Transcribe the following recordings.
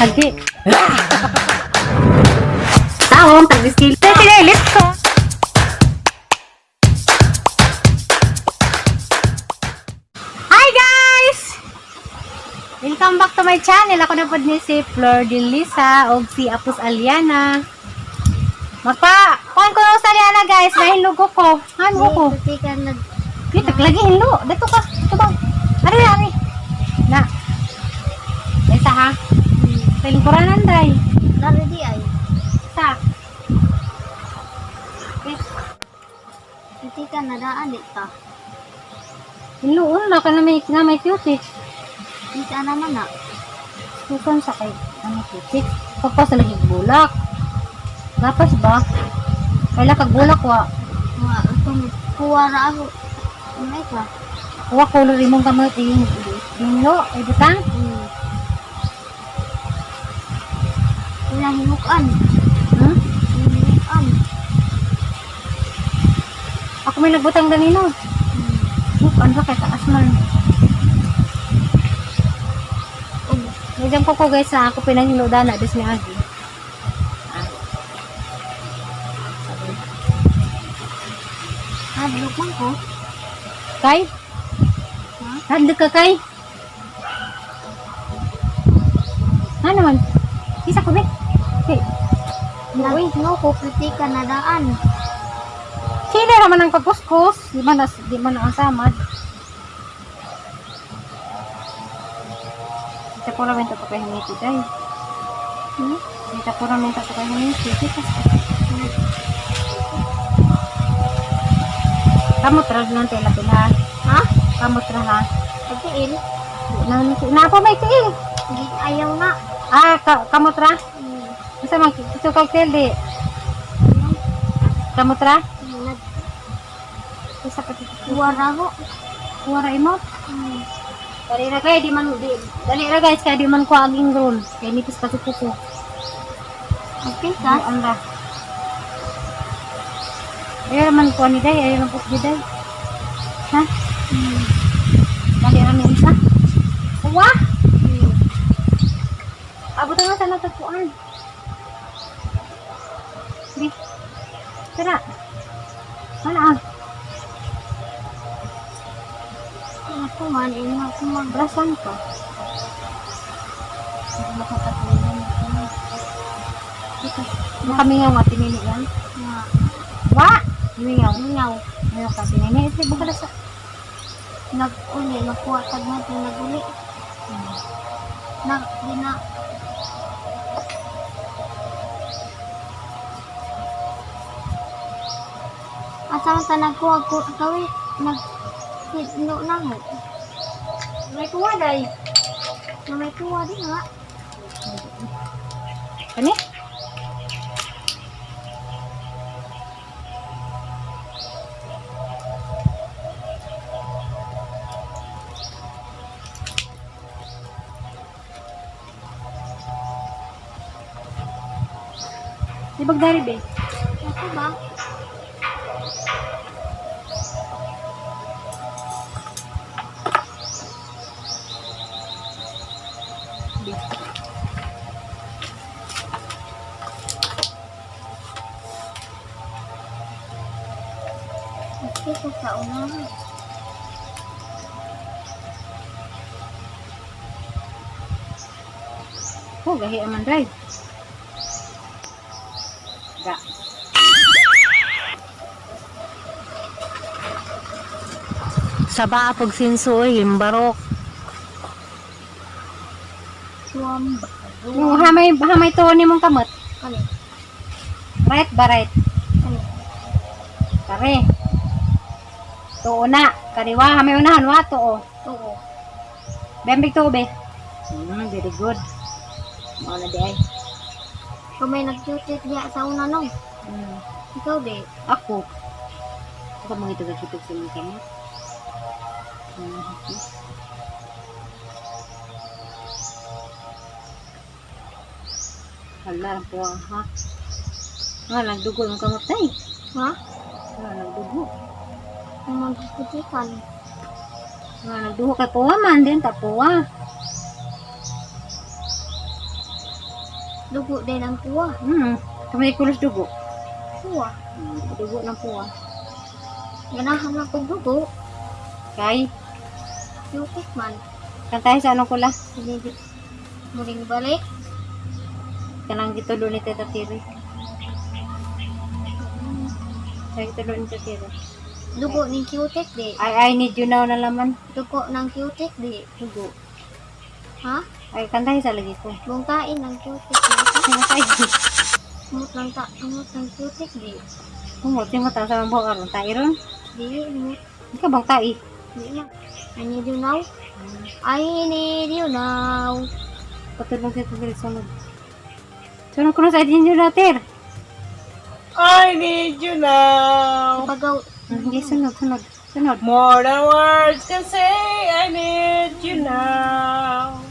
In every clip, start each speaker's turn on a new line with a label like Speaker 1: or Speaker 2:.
Speaker 1: Hagi. Taong, tag-skill. Sige, let's go. Hi guys! Welcome back to my channel. Ako na po ni si Flor de Lisa o si Apos Aliana. Magpa, kuhan ko na sa Aliana guys. Nahilugo ko. Ano ko?
Speaker 2: Tika nag
Speaker 1: Dito, lagi hinlo. Dito ka. Dito ba? Ari, ari. Na. Isa ha. Pilingkuranan day.
Speaker 2: Lari di ay.
Speaker 1: Sa. Eh,
Speaker 2: Tika nadaan di ta.
Speaker 1: Hinlo, na ka na may cutie.
Speaker 2: Tika naman na.
Speaker 1: Sukan sa kay, ano cutie. Pagpas na lagi bulak. Gapas ba? Kaila kag bulak wa.
Speaker 2: Mga itong kuha ra ako. Ano ka?
Speaker 1: Wa color imong kamot ing hinlo, ay butang.
Speaker 2: Pinahimukan.
Speaker 1: Hmm?
Speaker 2: Himukan.
Speaker 1: Ako may nagbutang ganino. Ano ba kay taas man. Medyo ko ko guys na ako pinanginuda na des ni Agi. Ah.
Speaker 2: Hadlok man ko.
Speaker 1: Kay?
Speaker 2: Ha?
Speaker 1: Hadlok ka kay? Ano man? Isa ko be. Kay. Uy,
Speaker 2: Nagno ko kritika nadaan.
Speaker 1: sino naman ang pagkuskus? Di man ang samad. Isa ko ramen to kay humiti day.
Speaker 2: Hmm?
Speaker 1: Isa ko ramen to kay humiti. Kita. Kamot ra lang tayo lapil ha.
Speaker 2: Ha?
Speaker 1: Kamot ra ha.
Speaker 2: Pagkiil.
Speaker 1: Na na pa may tiil.
Speaker 2: Di ayaw na.
Speaker 1: Ah, kamot ra.
Speaker 2: Hmm.
Speaker 1: Unsa man ito cocktail di? Kamot ra?
Speaker 2: Nag
Speaker 1: Isa pa dito.
Speaker 2: kuha ra ako.
Speaker 1: Kuha ra imo.
Speaker 2: Hmm.
Speaker 1: Dali ra kay di man di, dali ra guys kay di man ko aging roll. Kay nipis pa ko ko.
Speaker 2: Okay ka?
Speaker 1: Ang ra. Ayaw man ko ni day, ayaw man ko ni day. Ha?
Speaker 2: Hmm.
Speaker 1: Dali ra ni isa. Uwa!
Speaker 2: Hmm.
Speaker 1: Abot na sa natagpuan. Di. Tara. Wala ah.
Speaker 2: Ako man, ina ako man.
Speaker 1: Brasan ko. Hindi makakatulong. Dito. Makamingaw nga tinini yan.
Speaker 2: Nga.
Speaker 1: Wa! Mingaw.
Speaker 2: Mingaw.
Speaker 1: Mingaw ka tinini. Ito baka na sa...
Speaker 2: Nag-uli, nakuha tag natin nag-uli. Nag, di na. Asa man ta nagkuha ko kawi nag no na mo.
Speaker 1: May kuha day.
Speaker 2: Na may kuha di nga.
Speaker 1: Kani? Di bagdari be?
Speaker 2: Ako ba?
Speaker 1: Be.
Speaker 2: Okay ko sa una.
Speaker 1: Oh, gahi aman drive. Ga. Saba pag sinsoy, barok.
Speaker 2: Suam.
Speaker 1: Yung hamay hamay to ni mong kamot.
Speaker 2: Kani.
Speaker 1: Right ba right?
Speaker 2: Kani.
Speaker 1: Kare. Tuo na. Kariwa hamay unahan wa tuo.
Speaker 2: Tuo.
Speaker 1: Bembig tuo be. Very good. Mao na di ay.
Speaker 2: Kung may nag-duty diya sa una no. Ikaw di.
Speaker 1: Ako. Ako mga ito gagitog sa mga kamot. Okay. Hala, ang puwang ha. Nga, nagdugo ang kamot tay.
Speaker 2: Ha?
Speaker 1: Nga, nagdugo.
Speaker 2: Kung magputikan.
Speaker 1: Nga, nagdugo kay puwa man din, tapuwa.
Speaker 2: Dugo din ang kuha.
Speaker 1: Kami kulos dugo.
Speaker 2: Kuha.
Speaker 1: Dugo ng kuha.
Speaker 2: Ganahan na kong dugo.
Speaker 1: Kay,
Speaker 2: Yukik man.
Speaker 1: kantahin sa anong kula?
Speaker 2: Hindi. Muling balik.
Speaker 1: Kanang gitulo ni Tita Tiri. Sa gitulo ni Tita Tiri.
Speaker 2: Dugo ng cutic di.
Speaker 1: I need you now na laman.
Speaker 2: Dugo ng cutic di.
Speaker 1: Dugo.
Speaker 2: Ha?
Speaker 1: Ay, kantahin sa lagi ko.
Speaker 2: Bungkain ng cutic di.
Speaker 1: Kantahin.
Speaker 2: Humot ng ta, humot ng cutic di.
Speaker 1: Humot, yung mata sa mga aron. Tae ron.
Speaker 2: Di, humot.
Speaker 1: Ikaw bang tae?
Speaker 2: Di na. I need you now. I need you now.
Speaker 1: Patulong sa Tita sunod. Sunod ko na sa I need you now, Ter.
Speaker 3: I need you now.
Speaker 2: Pagaw,
Speaker 1: Hindi, sunod, sunod. Sunod.
Speaker 3: More than words can say, I need you now.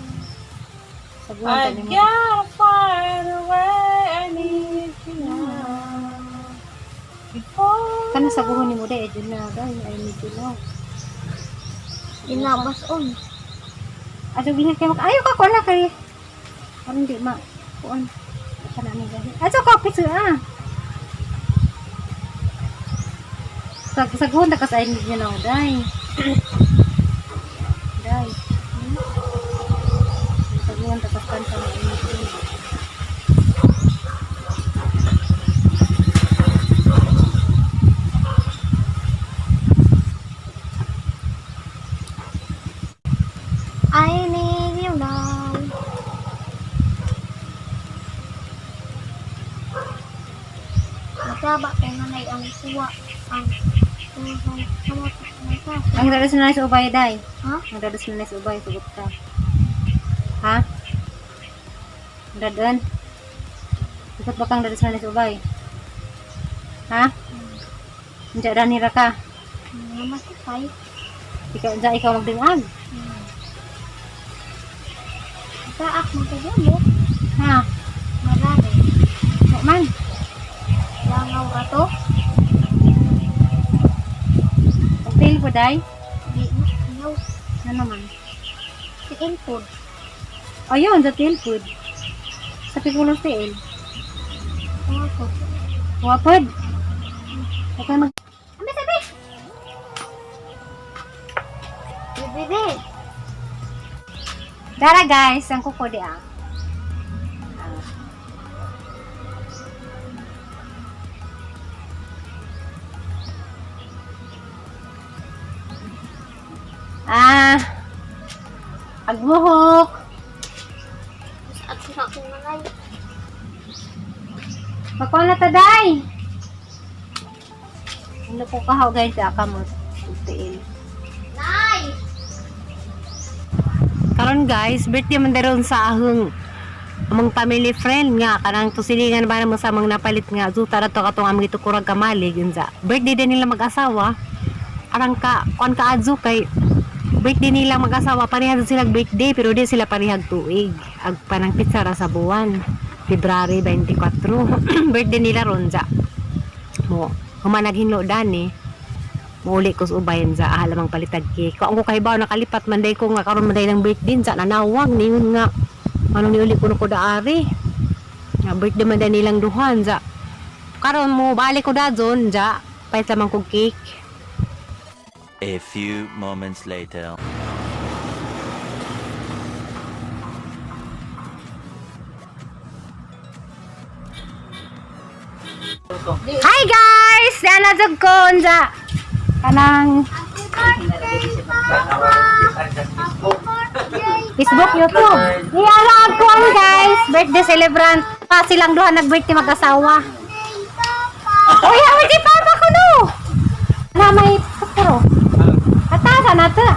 Speaker 1: Sabuhan
Speaker 3: I
Speaker 1: tayo mo.
Speaker 3: gotta find a way, I need you now. Before
Speaker 1: Kana sabuhon ni mo dai, I need you now, dai. I need you now.
Speaker 2: inabas on.
Speaker 1: Ato gihin kay mak ayo ka ko na kay. Aron di ma kuan. Kana ni gahi. Ato ka piso ah. Sag saguhon ta kas I need you now, dai. Dai. Saguhon ta kas kanta na I need you now.
Speaker 2: I need you now. Mataba kay nanay ang kuha ang ang kamot ng ta.
Speaker 1: Ang dados na sa ubay dai.
Speaker 2: Ha?
Speaker 1: Ang dados na sa ubay sugot ka. Ha? Dadon. Sugot ba kang dados na sa ubay? Ha? Unsa dani ra ka?
Speaker 2: Nga masakay.
Speaker 1: Ikaw unsa ikaw magdingag?
Speaker 2: Taak mo mo.
Speaker 1: Ha?
Speaker 2: Marami.
Speaker 1: Wa man.
Speaker 2: Langaw ato.
Speaker 1: Pagtail po dai.
Speaker 2: Di mo ayaw.
Speaker 1: Ano naman?
Speaker 2: Si input.
Speaker 1: Ayun, sa tail food. Sa pikulong tail.
Speaker 2: Kuha ko.
Speaker 1: Wapod. Okay mag Ambi sabi.
Speaker 2: Bebe.
Speaker 1: Dara guys, ang kuko di ah. Ah. Agbuhok.
Speaker 2: At sa akong nanay.
Speaker 1: Makuha na ta day. Ano po kahaw guys, akamot. Tiil.
Speaker 2: Nay!
Speaker 1: Karon guys, birthday man daron sa ahong among family friend nga kanang tusilingan ba namo sa among napalit nga zuta ra to katong among gitukurag kamalig unsa. Birthday din nila mag-asawa. Arang ka kuan ka adzo kay birthday nila mag-asawa parehas sila birthday pero di sila parehag tuig. Ag panang pizza ra sa buwan. February 24. Birthday nila ron ja. Mo human naghinlo dani muuli ko sa ubayan sa ahalamang palitag cake. Kung ako kahibaw nakalipat man day ko nga karon man day ng birthday sa nanawag niyon nga ano ni uli ko ko daari. Nga birthday man day nilang duhan sa karon mo balik ko dadon ja pait lamang kog cake.
Speaker 4: A few moments later.
Speaker 1: Hi guys! Dana jud ko unsa kanang Facebook, YouTube. Iala ko ang guys, birthday celebrant. Pa silang duha nag-birthday mag-asawa. Uy, happy birthday papa ko no. Na may puro. Atasa na to.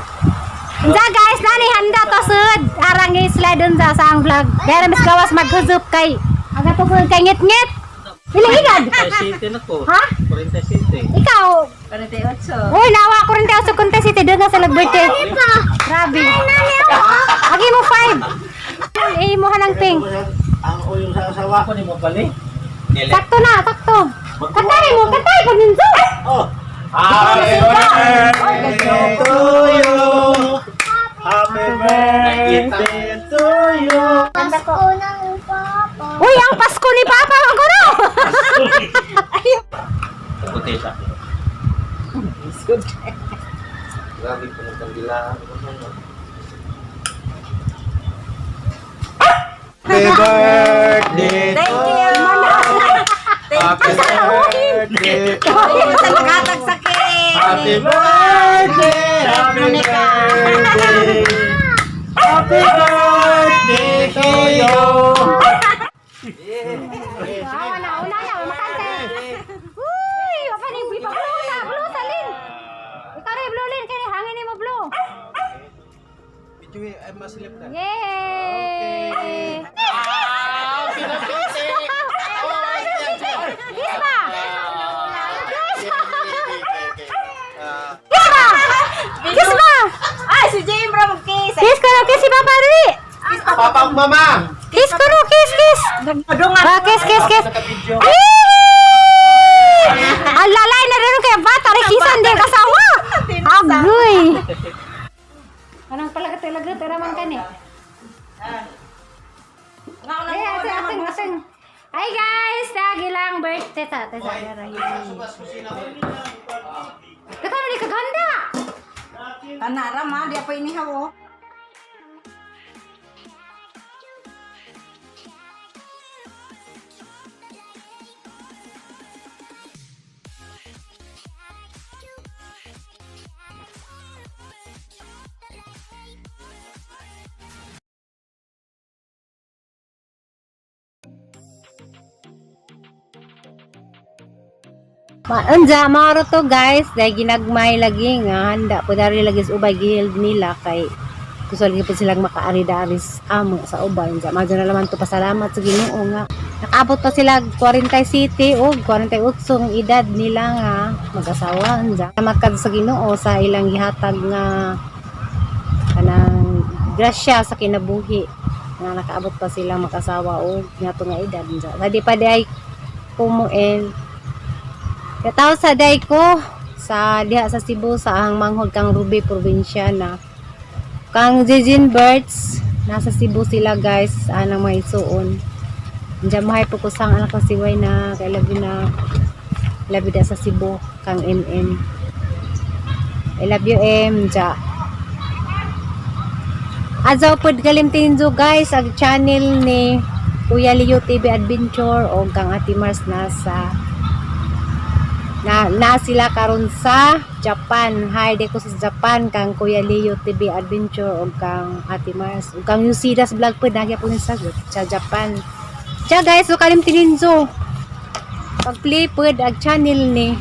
Speaker 1: Unsa guys, nani handa to sud. Arang i-slide unsa sa ang vlog. Dara mas gawas maghuzup kay aga to kay ngit-ngit. Ilang edad?
Speaker 3: 47 na ko.
Speaker 1: Ha?
Speaker 3: 47.
Speaker 1: Ikaw,
Speaker 3: 48.
Speaker 1: Uy, nawa ko rin daw sa contest ito. Doon na sa nag-birthday. Grabe. Agi mo 5. Eh, mo hanang pink.
Speaker 5: Ang uyong sa asawa.
Speaker 3: Ako ni mo balik.
Speaker 1: Sakto na, sakto. Kantay mo, kantay pag ninzo.
Speaker 5: Oh. Happy birthday to you. Happy birthday to you.
Speaker 2: Pasko ng papa.
Speaker 1: Uy,
Speaker 5: birthday
Speaker 6: Thank
Speaker 5: to
Speaker 6: you.
Speaker 5: Happy birthday to
Speaker 6: Sa naghatag sa cake.
Speaker 5: Happy birthday! Happy birthday! Happy birthday to you!
Speaker 1: Wow, na, una na, makante. Uy, apa ni ipa blow sa, blow sa Lin. Ikaw rin blow Lin, kaya hangin mo blow.
Speaker 5: Ay, masilip na.
Speaker 1: Yay! Kiss ba? Kiss ba? Kiss ba?
Speaker 6: Ay, si James ra mag-kiss.
Speaker 1: Kiss ko na, kiss si Papa dali.
Speaker 5: Papa ug mama!
Speaker 1: Kiss ko no, kiss, kiss.
Speaker 6: Dungan.
Speaker 1: Ah, kiss, kiss, kiss.
Speaker 5: Naka-video.
Speaker 1: Ay! Ang lalay na rin kaya bata, rikisan din kasawa. Agoy. Anong pala talaga tara man kani? Eh, aseng, aseng, aseng. Hi guys, lagi lang birthday ta. Ta sa Ikaw ni kaganda.
Speaker 6: Kanara ma, di pa inihaw oh.
Speaker 1: Maunja, mauro to guys, dahil ginagmay lagi nga handa po dari lagi sa ubay gihild nila kay gusto lagi po silang makaari-dari amo sa ubay. Unja, madyo na naman to pasalamat sa Ginoo nga. Nakaabot pa sila 40 city o 48 ang edad nila nga mag-asawa. Unja, salamat kad sa Ginoo sa ilang gihatag nga kanang grasya sa kinabuhi nga nakaabot pa sila mag-asawa o nga to nga edad. Unja, sa di pa di ay kumuel. Kataw sa day ko sa diha sa Cebu sa ang manghod kang Ruby probinsya na kang Jejin Birds nasa Cebu sila guys anang mga isuon. Diyan mahay po ko sang anak ko si Way na kay labi na labi da sa Cebu kang MM. I love you M ja. Azaw pod kalimtinzo guys ang channel ni Kuya Leo TV Adventure o kang Ate Mars nasa na sila karon sa Japan. Hi de ko sa Japan kang Kuya Leo TV Adventure ug kang Ate Mars ug kang Yusidas Vlog pod nagya po ni sa Japan. Tiya guys, so kalim tininzo. Pag-play pod ag channel ni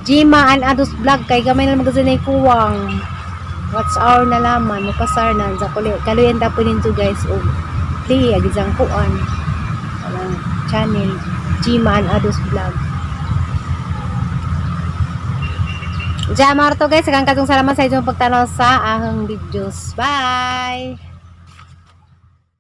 Speaker 1: Jima and Ados Vlog kay gamay na magazine ay kuwang. What's our na laman, mapasar na sa kuli kaluyan ta po ninyo guys og play ag isang kuan. Walang channel Jima and Ados Vlog. Diyan, mga to guys. Hanggang katong salamat sa inyong pagtanaw sa ahong videos. Bye!